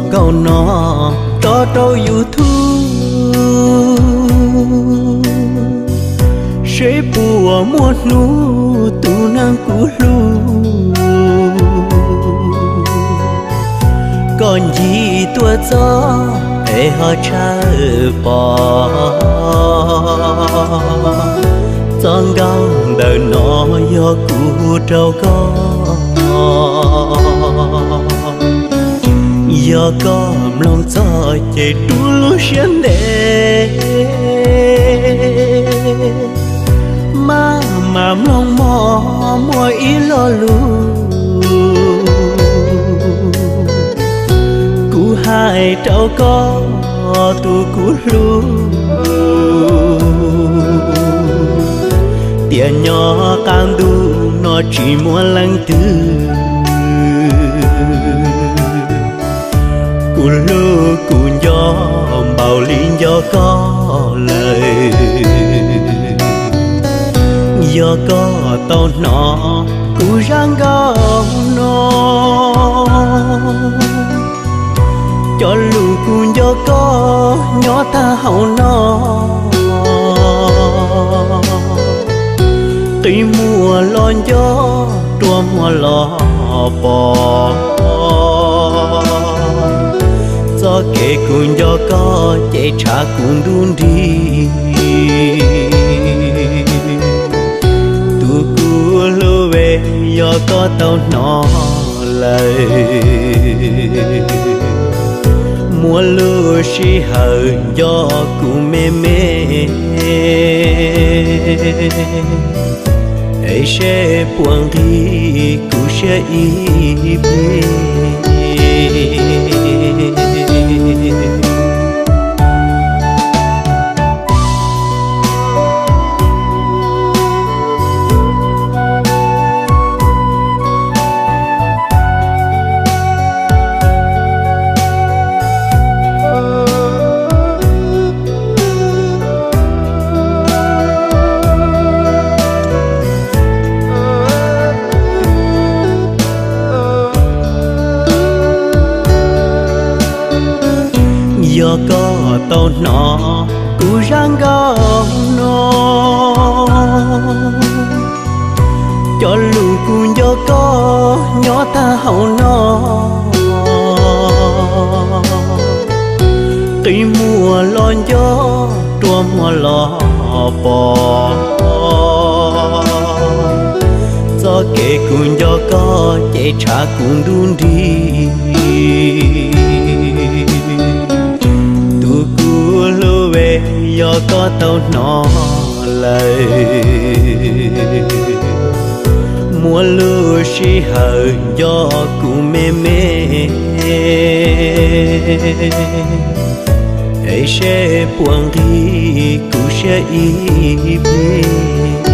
Nkauj no tso rau YouTube, seb puas muaj hnub tus neeg kuv hlub, koj ncig tuaj txog es ho tshawb pom. Txoj nkauj ntawm no yog kuv rau koj. Yog koj mloog txog ces rub lub siab ntev, maj mam mloog mog, muaj ib lo lus kuv hais rau koj tus kuv hlub. Tiam nyob qab ntuj no tsis muaj leej twg, kuv hlub kuv nco npaum li nco koj lawm. Yog koj tau hnov kuv zaj nkauj no, cov lus kuv nco koj nyob tag hauv no, qi muag los nco, rua muag los pom. Txoj kev kuv nco koj ces tshav kuv ntuj nrig. Tus kuv hlub, yog koj tau hnov lawm, muaj lub sij hawm nco kuv me me, es seb puas nqig kuv siab ib pliag. Yog koj tau hnov kuv zaj nkauj no, cov lus kuv nco koj nyob tag hauv no, qi muag los nco, rua muag los pom. Txoj kev kuv nco koj ces tshav kuv ntuj nrig. Tus kuv hlub, yog koj tau hnov lawm, muaj lub sij hawm nco kuv me me, es seb puas nqig kuv siab ib pliag.